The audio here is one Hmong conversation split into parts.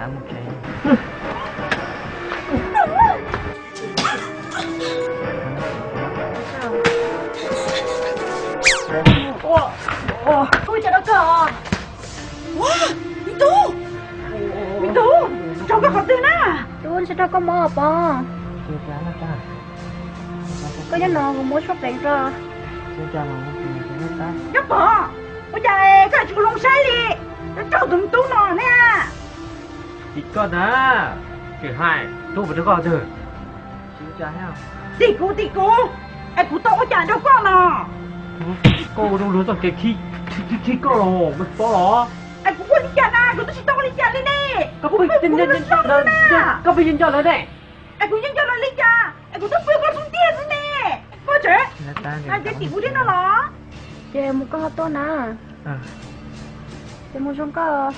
Kuv cov rau koj. Me tub, me tub, rau koj qhov twg na? Tub, ntshe rau koj mob pov. Koj nyob no kuv muab suab pleev rau. Nyob pov, ua cas koj tsis ua loo saib li? Koj raug tus me tub no ne. Tim koj ntag, tseem hais tuaj puas rau koj twg? Tim kuv, tim kuv, es kuv tau ua cas rau koj no? Koj ua rau luag txoj kev khib, khib koj los, koj tsis paub los? Es kuv ua li cas na, kuv twb tsis tau ua li cas li ne. Koj pheej nco lawv ne. Es kuv yeej nco lawv li cas, es kuv twb pw koj xub ntiag xwb ne. Koj tseem hais tias tim kuv thiab no los? Ces mus koj ho tuaj na. Ces mus zoo koj.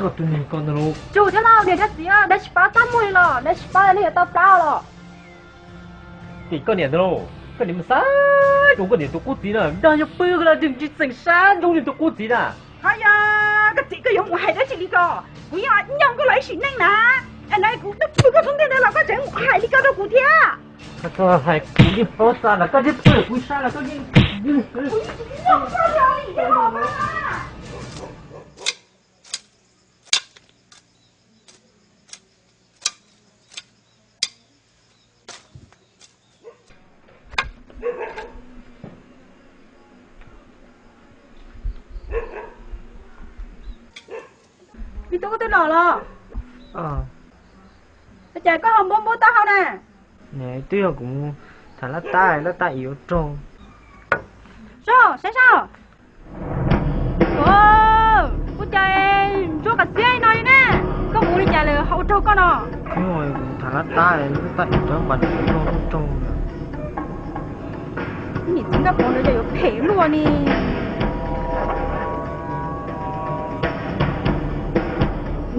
Koj tus niag ko ntag lauj. Tsum thiab lauj, niam thiab txiv, nej tsis paub txaj muag li los, nej tsis paub nej yuav tau plaub los. Tim koj niam ntag lauj, koj niam mus xav zoo koj niam tus qub txiv na, dag yuav pw koj los tsis txeem sab zoo niam tus qub txiv na. Hos yog koj txiv koj yuav mus hais dab tsi li ko, kuv yeej nyob koj los ib sim neej na. Es na kuv twb pw koj xub ntiag ntag los koj tseem hais li ko rau kuv thiab. Koj hais kuv yeej paub txog los koj twb pw kuv sab los koj yeej Me tub, koj twb los los? Ua cas koj ho npuab npuab taub hau na? Twb yog kuv mus tham laj tab, laj tab ib ua raug. Saib saib, ua cas ntsuab qas txiab li no li ne? Koj mus ua li cas lawm ho ua raug koj no? Kuv tham laj tab, laj tab ib rab mas ua raug raug. Niam txiv Nkaj Pov ntawd yog yuav phem luaj ni.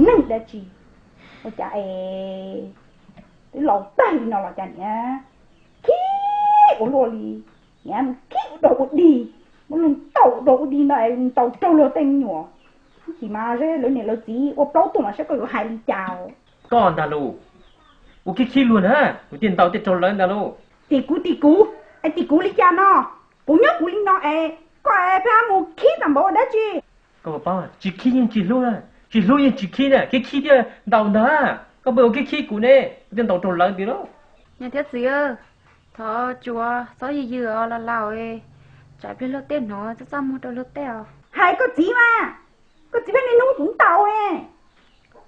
Neeg dab tsi, ua cas es twb laus tag li no los cas niam khib ua luaj li. Niam mus khib ua dog ua dig, muab luag ntaus ua dog ua dig no es ntaus raug luag tej me nyuam. Ib chim mas lawv niam lawv txiv ua plaub tuaj mas saib koj yuav hais li cas. Koj ntag lauj, ua khib khib luag na, kuv thiaj ntaus thiaj raug lawv ntag lauj. Tim kuv, tim kuv, es tim kuv li cas no? Kuv nyob kuv li no es koj es pheej mus khib tag npaum ua dab tsi? Koj puas paub, tsis khib yeej tsis hlub na, tsis hlub yeej tsis khib na, khib khib thiaj ntaus ntag. Koj puas ua khib khib kuv ne, kuv thiaj ntaus raug lawv ntag lauj. Niam thiab txiv, thov tsuav txhob yws yws os laus laus, tsam pliag luag tej hnov txaj txaj muag rau luag tej os. Hais koj txiv mas, koj txiv pheej niaj hnub kuv ntaus ne.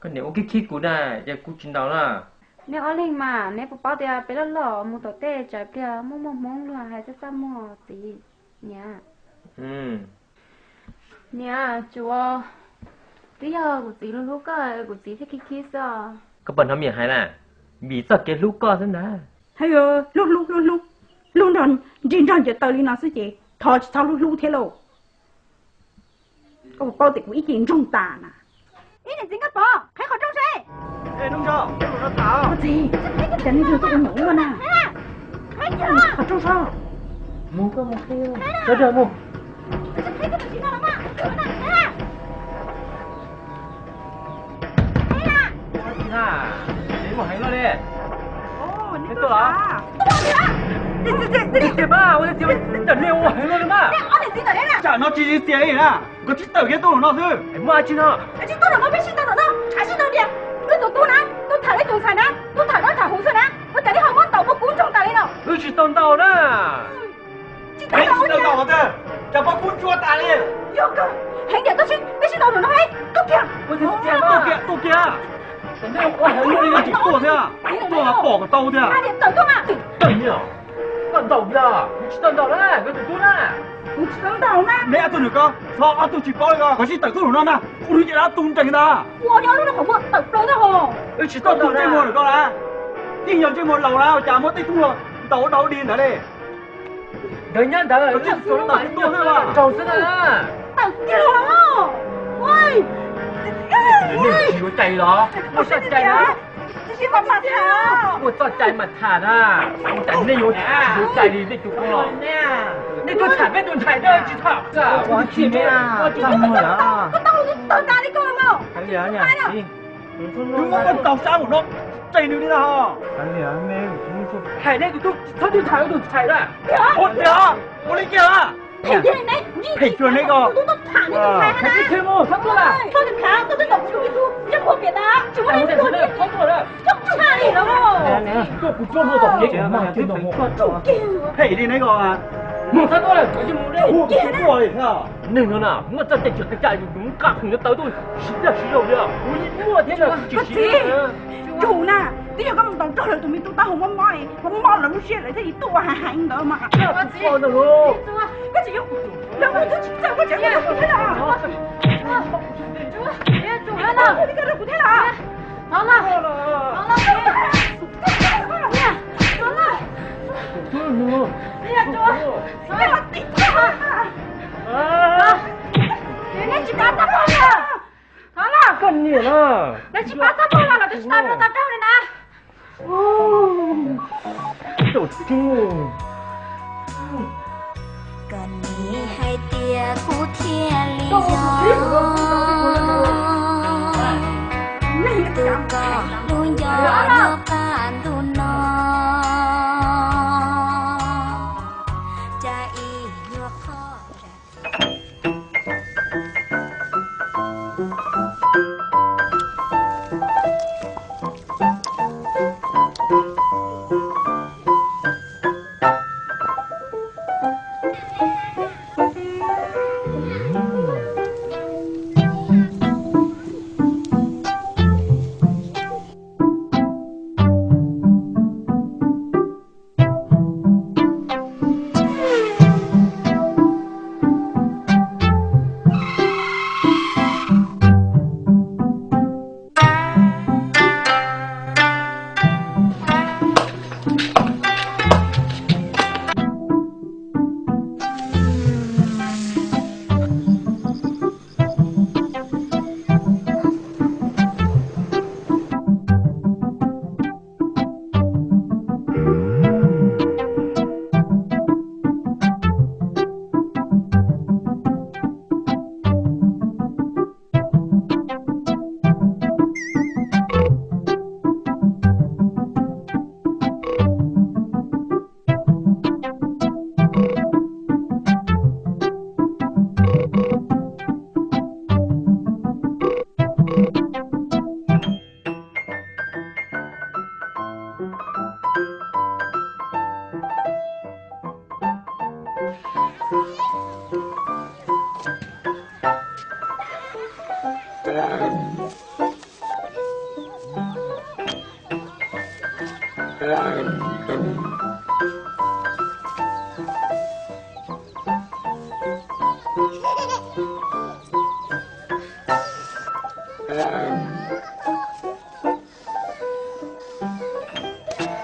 Koj niam ua khib khib kuv na, ces kuv tsis ntaus na. Neb ob leeg mas neb puas paub tias peb loj loj mus tom tej tsam pliag muaj muaj hmoob luag hais txaj txaj muag txiv. Niam, niam, tsuav, twb yog kuv txiv hlub hlub koj, kuv txiv thiaj khib khib xwb os. Koj puas hnov me nyuam hais na, vim txoj kev hlub koj xwb ntag. Hais hlub hlub hlub hlub, hlub nrog nrig nrog ncaws taw li no xwb ces thov tsis txhob hlub hlub thiab lauj. Koj puas paub tias kuv ib ce ntsoog tas na? Ib niam txiv Nkaj Pov, qheb qhov rooj seb. Ua txiv, cas nej yog tuaj ua nyuam ua na? Qhov rooj seb. Mus koj mus qhib, sawv daws mus. Tsam no tsis txiav li na, koj tsis tawm kiag tuaj no xwb. Muaj dab tsi no? Wb tus tub na, tus tham lawv tus ntxhais na, tus tham lawv tham huv xwb na, ua cas nej ho muab ntaus muab kub ntsoog tas li no? Wb tsis tau ntaus na. Tsis tau ntaus, cas muab kub ntsuab tas li. Yog kawg, heev tiag, tuaj sib ntaus tus no, tuaj kiag, tuaj kiag, tuaj kiag. Tsis tuaj thiab, tuaj pom kom tau thiab. Tawm ni, koj ntaus tiag, kuv tsis tau ntaus na, wb tus tub na. Kuv tsis tau ntaus na. Neb ob tug nws ko, txhob ob tug tsis paub li ko, koj sib tawm tuaj tus no na, ua lub ces dab tu nrees ntag. Ua li ob lub no qhov muag tawm plaws ntag hos. Wb tsis tau tu ntsej muag nws ko na, yeej yog ntsej muag laus na, cas muab tej tub los ntaus ua dog ua dig ntawd li. Ntawd nyab ntawd, koj tsis tau ntaus tuaj xwb los. Raug xwb na. Tawm kiag los. Ua, nej tsis yuav cai los, muaj sab cai na. Muaj txoj cai mas tham na. Ua cas nej yuav tsis yuav cai li nej tus ko los? Nej tuaj tham peb tus ntxhais dab tsi tham? Ua tsis tau, txaj muag lawm. Ua cas li koj no? Nws muab koj ntaus sab npaum no, tseg nws li no. Hais nej tus tub txhob tuaj tham tus ntxhais na. Ua tiag, ua li kiag. Phem cuag neb ko. Phem li neb ko. Neeg no na muaj txoj cai tsis hais cas, yus nqa qhwv nws tawv tuaj siv zog siv zog li, kuv yeej muaj thiab tsis siv. Yus na, twb yog koj mus ntaus raug lawv tus me tub taub hau mob mob, mob mob lawv lub siab lawv thiaj li tuaj ua hais hais ntawd mas. Koj tsis yog, lawv ua twb tsis txawj koj tseem ua rau kuv thiab los? Ua li koj rau kuv thiab los? Nej tsis pab txaj muag los? Koj niam na, nej tsis pab txaj muag los los twb tsis tau nrog tau raug li na. Koj nim hais tias kuv thiaj li yog tus koj lub ncauj lub qab ntuj no, cas ib nyuag qhov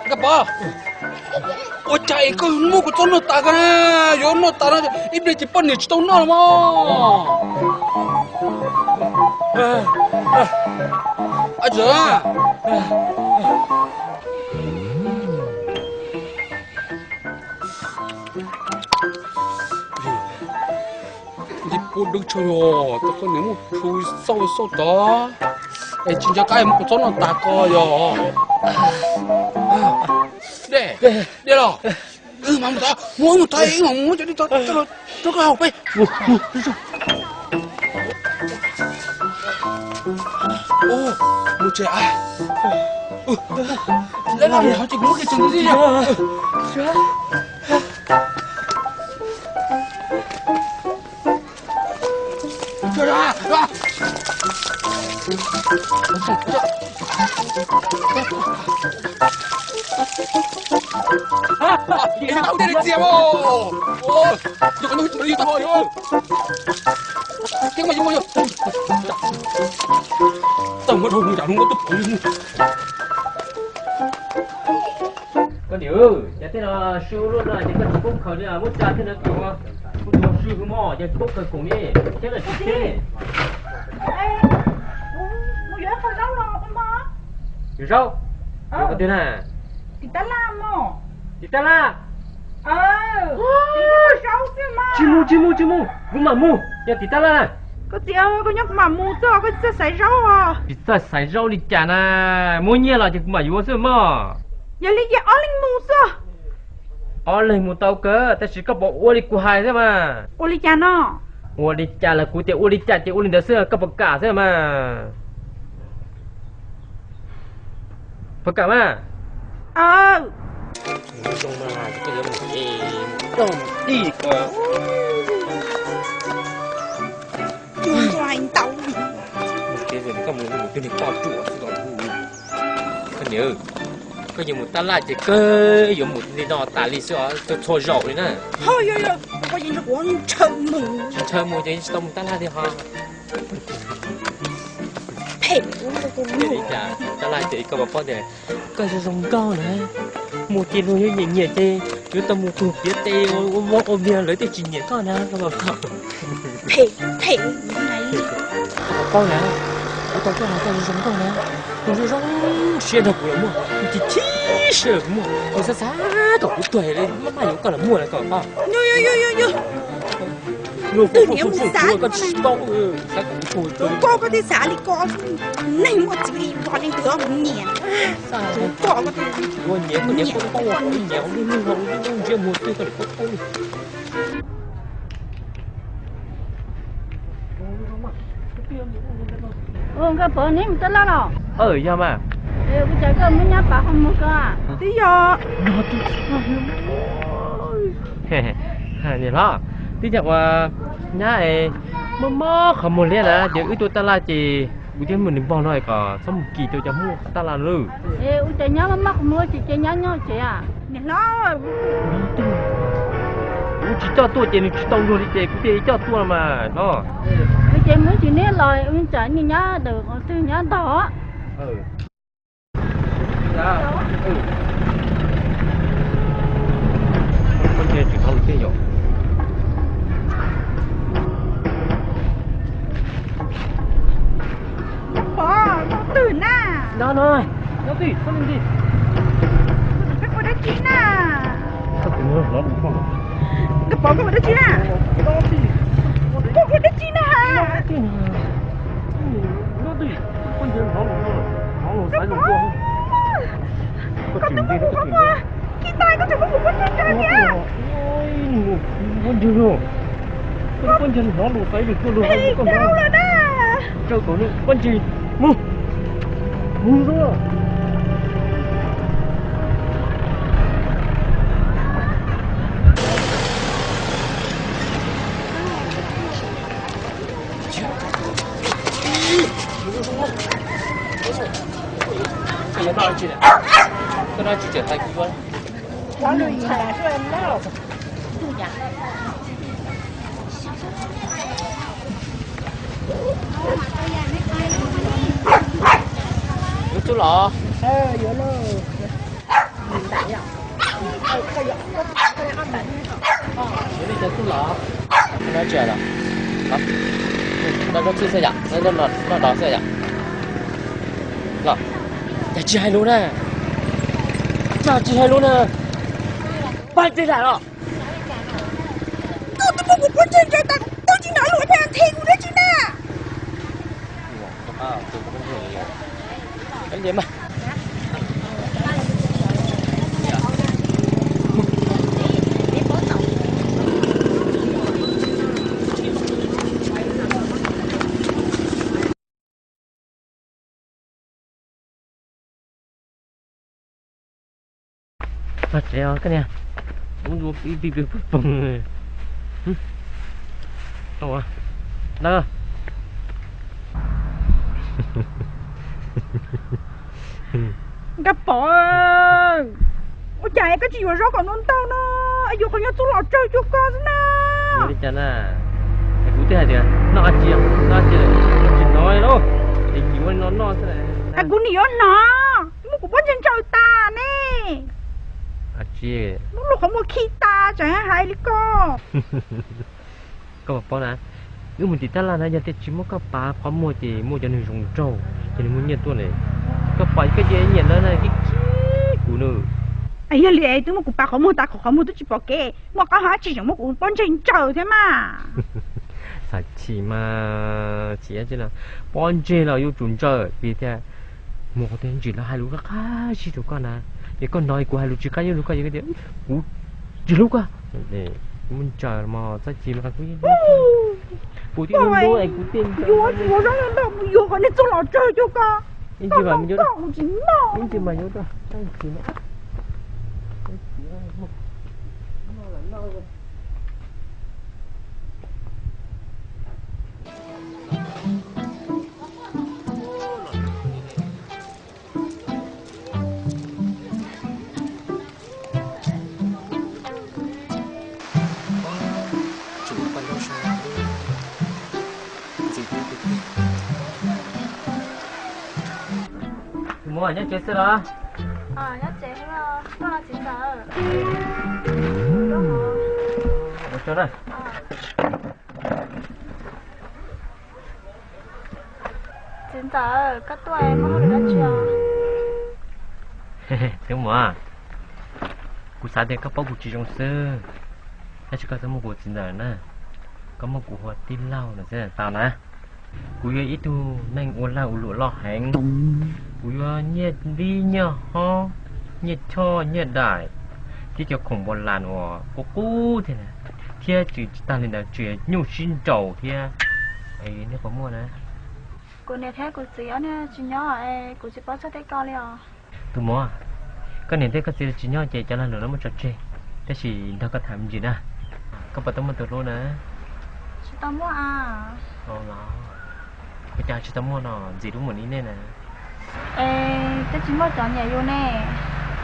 Koj pom, ua cas es koj muab kuv txob noj tas ko na? Yuav noj tas no ib pliag ces poj niam tsis tau noj los mas. Nti pub dub tshaj yog tau koj niam muab tshu xauj xauj tod, es tsis nco qab muab kuv txob noj tas ko yog. Dej, dej los. Mas mus tod, mus mus tod, mus mus cov dej tod rau koj haus peb. Mus tsev a. Lawv los ces kuv muab kiag tsev ntxiv. Koj niam, cas tej no su luaj no ces koj tsis poob khaws li, muab tsa thiaj na, kuv tus su hwv mog, ces tsis poob khaws koom li, thiab lawm tsis thiab li. Yuav zaub? Yuav qhov twg na? Tim tab laj mog. Tim tab laj? Tsis mus, tsis mus, tsis mus, kuv mam mus, yog tim tab laj na. Koj txiv, koj nyob kuv mam mus xwb, koj tsis txawj xaiv zaub os. Tsis txawj xaiv zaub li cas na, muaj nyiaj los ces kuv mam yuav xwb mog. Yog li ces ob leeg mus xwb. Ob leeg mus tau kawg, tab sis koj puas ua li kuv hais xwb mas. Ua li cas no? Ua li cas los kuv tias ua li cas ces ua li ntawd xwb, koj puas kam xwb mas. Puas kam mas? Mus zoo mas koj yuav mus es mus dog mus dig ko. Mus kev koj mus mus twg niag poj ruam xwb los hu. Koj niam, koj yuav mus tab laj ces kawg yuav mus li no tas li xwb os, txhua txhua zaus li na. Ntshaw mus ces tsis tau mus tab laj li ho. Phem li cas tab laj ces koj puas paub tias koj zoo zoo nkauj na, mus ces luag yuav nyiam nyiam ces yuav tau mus pug piav tes ua vog ua viag lawv thiaj tsis nyiam koj na, koj puas paub? Phem phem. Koj puas paub na, kuv tau koj no koj zoo zoo nkauj na, tus zoo zoo siab nrog kuv los muaj, tus chim chim siab los kuv muaj, tus xav xav kom kuv tuag li maj maj yuav koj los muaj na, koj puas paub? Twg niam mus xav koj tsis paub, koj thiaj xav li ko. Neeg muaj txiv li vos leej twg nyiam. Koj, koj nyiam, koj nyiam, koj nyiam, koj nyiam, koj nyiam, koj nyiam, koj nyiam. Nkauj Pov, neb mus tab laj los? Yog mas. Ua cas koj muab nyab pav qhov muag ko? Twb yog. Niam hlob, twb yog uas nyab es mob mob qhov muag liab na, ces wb tuaj tab laj ces kuv thiaj muab nws npog no kom txhob mus kis rau cov Hmoob tab laj lawm. Ua cas nyab mob mob qhov muag tsis cia nyab nyob tsev? Niam hlob, kuv tsis coj tuaj ces nws tsis tau luag li ces kuv thiaj coj tuaj mas hlob. Ces muab tsis neb los tsam niag nyab ntawm qhov twg nyab ntog. Pov, koj twg na? No no, no twg, koj li ntawd. Koj ua dab tsi na? Nkauj Pov, koj ua dab tsi na? Koj ua dab tsi na? Koj twb muab kuv qhov muag khi tag, koj tseem muab kuv pob ntseg ntsaws thiab. Pob ntseg no, koj pob ntseg hnov lus xaiv lus tuaj lus hais koj hnov lawm na. Tsaws tau pob ntseg, mus, mus zoo. Koj yuav noj tsi? Koj noj tsis tseem hais kuv yuav. Yuav txuj los? Yuav li cas txuj los? Noj zaub txhwb xwb yom, noj dog xwb yom. Los, cas tsis hais lus na? Cas tsis hais lus na? Pab tsis hais los? Koj twb muab kuv pob ntseg ntsaws tas, koj tsis hnov lus thiab nthe kuv dab tsi na? Txog tsev os koj niam. Ub, ib pig pig pog pog. Tau, na. Nkauj Pov, ua cas koj tsis yuav zaub kom ntau ntau no, yuav qhov nyob txuj los tsawg cuag koj xwb na? Ua li cas na? Es kuv twb hais tias noj dab tsi, noj dab tsi, tsis hnov li lauj. Es yim ua li no noj xwb. Es kuv nim yuav hnov, muab kuv pob ntseg ntsaws tas ne. Muab luag qhov muag khi tas tseem hais li ko. Koj puas paub na, wb mus tim tab laj na, yog tias tsis muab koj pav qhov muag ces muaj cov neeg zoo nraug, cov neeg muaj nyiaj tuaj ne. Koj pom koj ces nyiam lawv na, kib kib kuv na. Yog li twb muab kuv pav qhov muag tas, qhov qhov muag twb tsis pom kev, muaj qab hau dab tsi tseem muab kuv pob ntseg ntsaws thiab mas. Txham chim mas chim dab tsi no, pob ntseg los yuav tsum ntsaws vim tias mus qhov twg ntsis los hais lus qab qab zib rau koj na. Es koj hnov kuv hais lus tsis qab yuav lus koj ces koj tias kuv tsis hlub koj. Kuv mus ntsaws mas txhob chim mas kuv yeej hlub koj. Kuv twb hlub hlub es kuv thiaj ntsaws. Yuav tsis yuav zoj ntawm mus yuav kom niag txuj los tsawg cuag koj. Ib ntsis mas yuav, ib ntsis mas yuav rau txhob chim no. Tus muam, nyob tsev xwb los? Nyob tsev, koj los txiv ntxawm? Ua tsaug na. Txiv ntxawm, koj tuaj muaj hauj lwm dab tsi os? Tus muam, kuv xav tias koj paub kuv tsis zoo xwb, tab sis koj txhob muab kuv ua txiv ntxawm na, koj muab kuv hu ua tij laug no xwb tau na. Kuv yog ib tug neeg ua lag ua luam loj heev, kuv yuav nyiaj nplib nyiaj hob, nyiaj choj nyiaj daim, thiab cov khoom npau las uas qub qub thiab, thiab tsis tag li ntawd tseem nyuj sib nraus thiab. Es nej puas muaj na? Kuv niam thiab kuv txiv ob niag tsis nyob es kuv tsis paub txog tej ko li os. Tus muam, koj niam thiab koj txiv tsis nyob ces cov lag luam no muab tso tseg, tab sis nrog koj tham me ntsis na. Koj puas tau muaj tus hlub na? Tsis tau muaj a. Ua cas tsis tau muaj no, ntxim hlub mus li nej na. Es twb tsis muaj cov nyiam yus ne.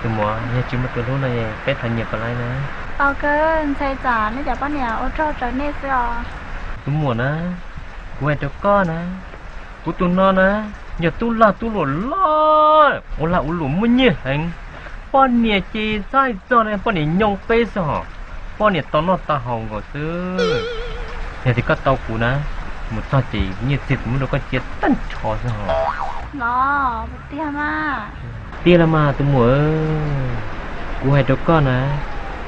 Tus muam, yog tsis muaj tus hlub no peb thov nyiam puas laib na? Tau kawg, ntshai tsam nej cov poj niam ua rog raws nej xwb os. Tus muam na, kuv hais rau koj na, kuv tus no na, yog tub lag tub luam loj, ua lag ua luam muaj nyiaj heev. Poj niam ces txhob hais txog li, poj niam nyoo peb xwb hos, poj niam tau noj tau haus nkaus xwb. Yog tias koj tau kuv na, mus txog ces nyiaj txiag kuv muab rau koj cia tag nrho xwb hos. Los, tiag mas. Tiag los mas tus muam, kuv hais rau koj na,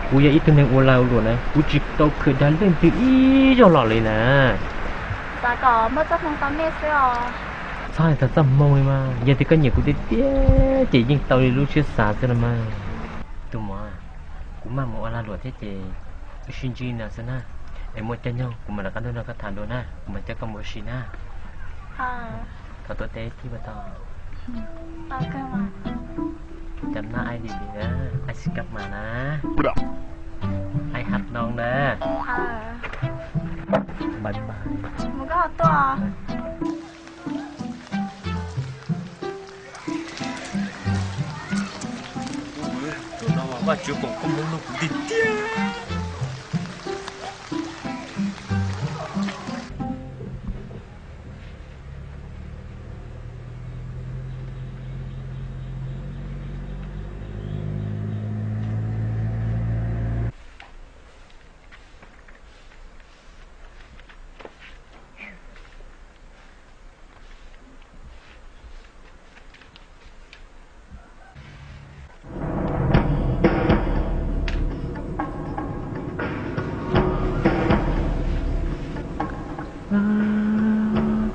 kuv yog ib tug neeg ua lag ua luam na, kuv tsis tau khwv dag leej twg ib zaug los li na. Xav kom muaj txoj hmoo tau nej xwb os. Txhob hais txog txoj hmoo li mas, yog tias koj nyiam kuv tiag tiag ces yeej tau li lub siab xav xwb los mas. Tus muam, kuv maj mus ua lag luam thiab ces wb sib ntsib no xwb na. Es muaj caij nyoog kuv mam rov qab tuaj nrog koj tham dua na, kuv mam coj koj mus ua si na. Thov tuav tes thiab puas tau? Cov no ai đi đi na, ai xi kab mas na, ai hạt non na. Mus koj ho tuaj. Tus no mas Vajtswv foom koob hmoov rau kuv tiag tiag.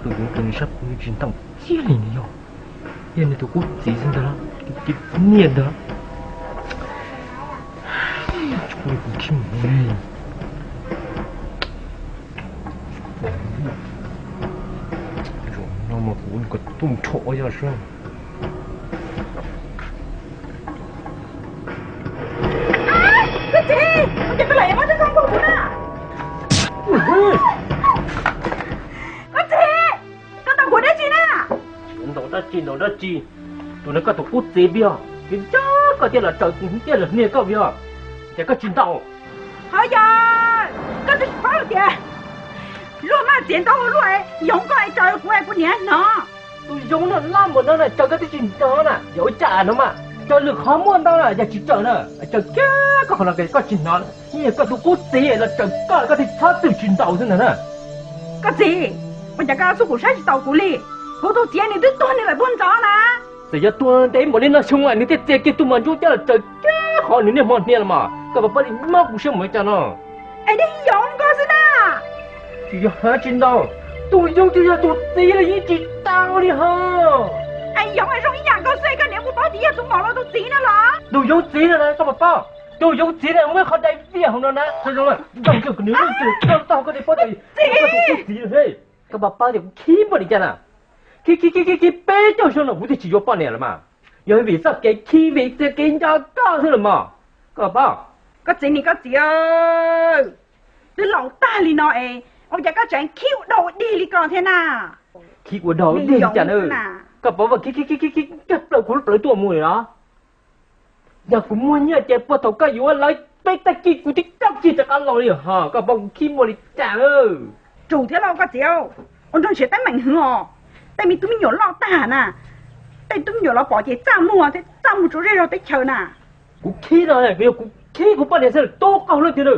Tus yuav tus nws sab pus tsis ntaus ciaj li nws yog, yog nws tus qub txiv xwb ntag, tus txiv niag ntag. Tsis pub li kuv khib mus li. Zaum no mas kuv kom tuj nrho yog sab. Koj txiv, ua cas koj lam yuav muab txoj koob nkaus kuv na? Koj txiv, koj ntaus kuv dab tsi na? Ntaus dab tsi ntaus dab tsi? Tus no koj tus qub txiv peb yog, tsis nco koj thiaj los raws thiaj los hnia koj peb yog, ces koj tsis ntaus. Hov yog, koj twb tsis paub tias luag maj txiav ntaub ua luaj, yoov koj es raws kuv es kuv niam hnov. Tus yoov no laj npaum no na raws koj twb tsis ntaus na, yog ua cas no mas raws lwm qhov muaj ntau na yog tsis raws na, raws kiag koj qhov no koj tsis hnov, yeej yog koj tus qub txiv los raws koj, koj thiaj txhob txwm tsis ntaus xwb ntag na. Koj txiv, ua cas koj xub kuv saib tsis taus kuv li? Kuv tus txiv nws twb tuag nws lawm puag ntxov na. Txawm yog tuag ntev npaum li no xyoo nws thiaj txia kiag tus mas ntsuab coj los raws kiag qhov nws niaj hmo hnia los mas koj puas pab li mob kuv siab mus li cas no? Es niag yoov koj xwb na. Yog dab tsi ntau? Tus yoov twb yog tus txiv los yeej tsis tau li ho. Yoov zoo ib yam nkaus xwb, koj niam kuv paub tias yog tus maum los tus txiv no los? Tus yoov txiv no na, koj puas paub? Tus yoov txiv na muaj qhov dai viaj hauv no na, zoo zoo, koj niam tau koj tsis paub tias yog tus txiv. Koj puas paub tias kuv khib npaum li cas na? Khib khib khib khib peb caug xyoo no kuv twb tsis yuav poj niam los mas, yog vim txoj kev khib vim txoj kev nco koj xwb los mas. Koj puas paub? Koj txiv ni koj txiv, twb laus tag li no es ua cas koj tseem khib ua dog ua dig li ko thiab na? Khib ua dog ua dig li cas na? Koj puas paub khib khib khib khib kawg plaws kuv lub plawv tuaj mus li los? Yog kuv muaj nyiaj ces puag thaum koj yuav lawv peb tag kis kuv twb coj kiag rov qab los li ho, koj puas paub kuv khib npaum li cas na? Tsum thiab lauj koj txiv, ua nrog nrhiav teeb meem hwv os. Tej me tub me nyuam loj tag na, tej tub me nyuam los pom ces txaj muag thiab txaj muag tsuas zej zog teb chaws na. Kuv khib no yog kuv khib kuv poj niam xwb, tub qaug lawm tiag na.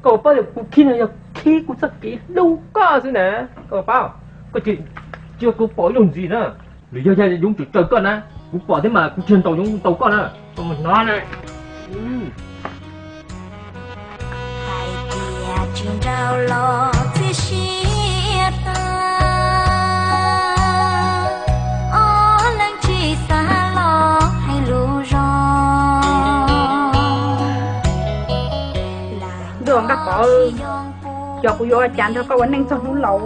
Koj puas paub tias kuv khib no yog khib kuv txoj kev hlub koj xwb na. Koj puas paub? Koj cia li cia kuv pom ib zaug ntxiv na, nws yog yog yoov tsum raws koj na, kuv pom thiab mas kuv tsis ntaus yoov ntaus koj na. Koj mus hnov na. Hais tias tsis nrau los txias siab tag, ob leeg tsis xav los hais lus zoo. Ntuj Nqaj Pov, cov kuv yuav ua cas nrog koj ua neej txog hnub laus,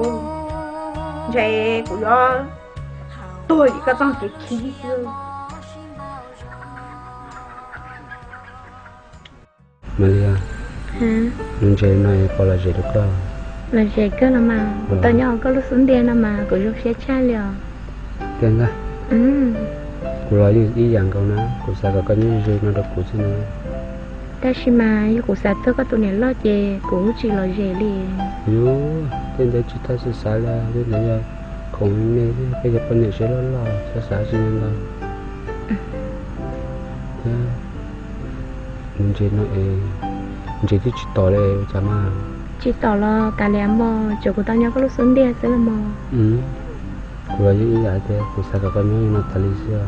ntshe kuv yuav tuag vim koj txoj kev khib xwb. Malia, ntshe no puas lom zem rau koj? Lom zem kawg los mas, kuv tau nyob hauv koj lub xub ntiag no mas kuv zoo siab tshaj li os. Tiag ntag. Kuv los yeej ib yam nkaus na, kuv xav kom koj nyob ze no rau kuv xwb na. Tab sis mas yog kuv xav txog koj tus niam loj ces kuv tsis lom zem li. Yus, tej ntawd tsis txhob xav li, tej ntawd yog khoom me me, peb yog poj niam siab loj loj, txhob xav tsis ntau. Thiab ntshe no es, ntshe twb tsis tom li ua cas mas. Tsis tom los kav liam mog, tsuas kuv tau nyob koj lub xub ntiag xwb los mog. Kuv los yeej ib yam thiab, kuv xav kom koj nyob li no tas li xwb.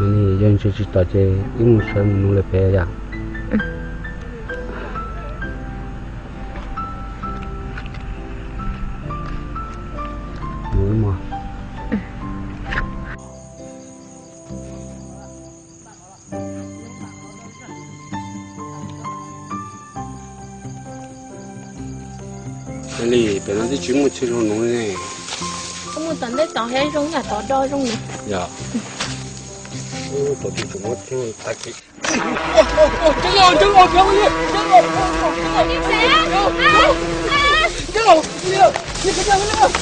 Nws yog ntshe tsis tom ces wb mus sawv mus nuv lawm pem yom. Mus ib mos. Li pem no twb tsis muaj chaw zoo nuv ne. Koj mus tom ntej tod thiab zoo yam tod do zoo ne. Yog. Tod twb tsis muaj chaw tag kev. Tseeb los, tseeb los, tseeb los, tseeb los. Tseeb los, tseeb los.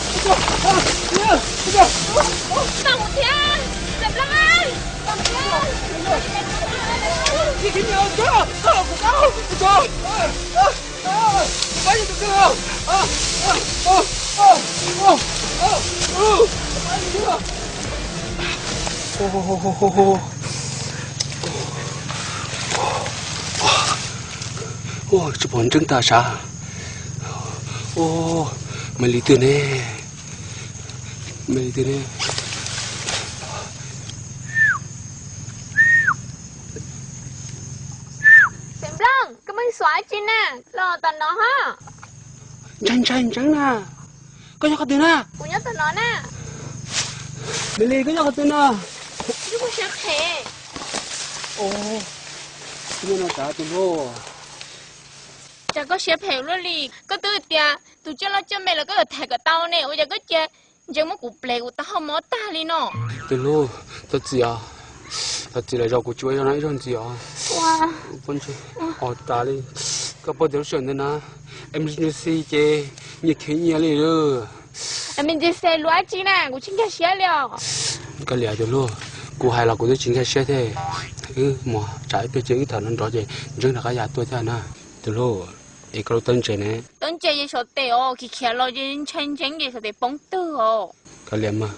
Tsis pom ntseeb tas sav. Ub, me li twg ne? Me li twg ne? Xeem Nplooj, koj muaj xuav dab tsi na? Los tom no ho. Ntshai ntshai ntseeb na. Koj nyob qhov twg na? Kuv nyob tom no na. Me li, koj nyob qhov twg na? Kuv siab phem. Ub, nyob no tas tus hlub. Cas koj siab phem luaj li? Koj twb tias tus coj loj coj me los koj yuav tham kom tau ne, ua cas koj cia ntsees muab kuv plev kuv taub hau mob tag li no? Tus hlub, thov txim os. Thov txim lawm, zaum kuv tsis ua zoo no ib zaug ntxiv os. Ua, ua tas li. Koj paub tias lub sij hawm ntawd na, emergency ces nyias khiav nyias li lawm. Emergency luag dab tsi na, kuv tsis nkag siab li os. Koj liam tus hlub, kuv hais los kuv twb tsis nkag siab thiab. Wb mus tsam ib pliag ces wb tham nrov nrov ces ntseeb rov qab ya tuaj thiab na. Tus hlub, es koj lub tawb ntses ne? Tawb ntses ces xyov tes os, khiav khiav los ces ntshai ntseeb ces xyov tes poob twg os. Kav liam mas,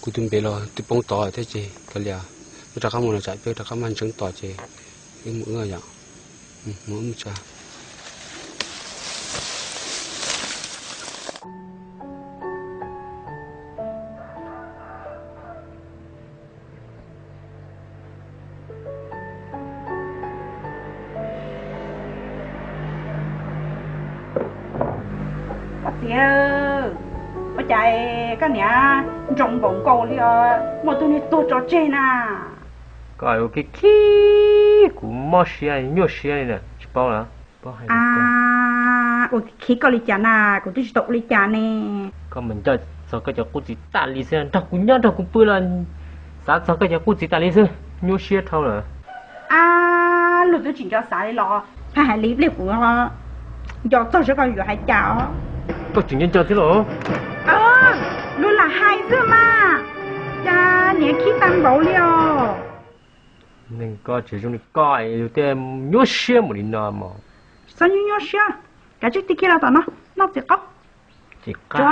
kuv tus npe los twb poob tod thiab ces kav liam, wb rov qab mus los tsam ib pliag rov qab maj ntseeb tos ces wb mus wb yom. Mus wb mus tsa. Tiag, ua cas koj niam ntsoo npaum nkaus li os, muaj tug niag tuag tso tseg na. Koj ua khib khib kuv mob siab nyuaj siab li na, tsis paub los? Ua khib koj li cas na, kuv twb tsis tau ua li cas ne. Koj mus nco txog koj cov qub txiv tas li xwb, nrog kuv nyob nrog kuv pw los xav txog koj cov qub txiv tas li xwb, nyuaj siab dhau lawm. A, luag twb tsis nco xav li los, hais hais li pliag kuv nco txog saib koj yuav hais cas os. Koj tseem nco nco thiab los? Luag lam hais xwb mas, cas niam khib tag npaum li os. Neeg koj tsis zoo li koj, yus thiaj nyuaj siab mus li no mos. Txhob nyuaj nyuaj siab, kav tsij tig kiag los tom no noj txiv qaub. Txiv qaub?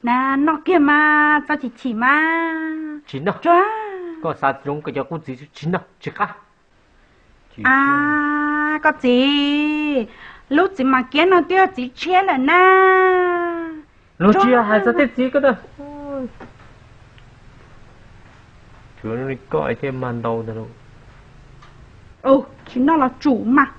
Na, noj kiag mas txhob chim chim mas. Tsis noj. Koj xav zoo koj cov qub txiv tsis noj tsis qab. A, koj txiv, lub txiv mas kiab no twb yog txiv tshiab lawm na. Luag tsis yog hais txog tej txiv ko. Koj thiaj mag ntau ntag lauj. Tsis noj los tsum mas.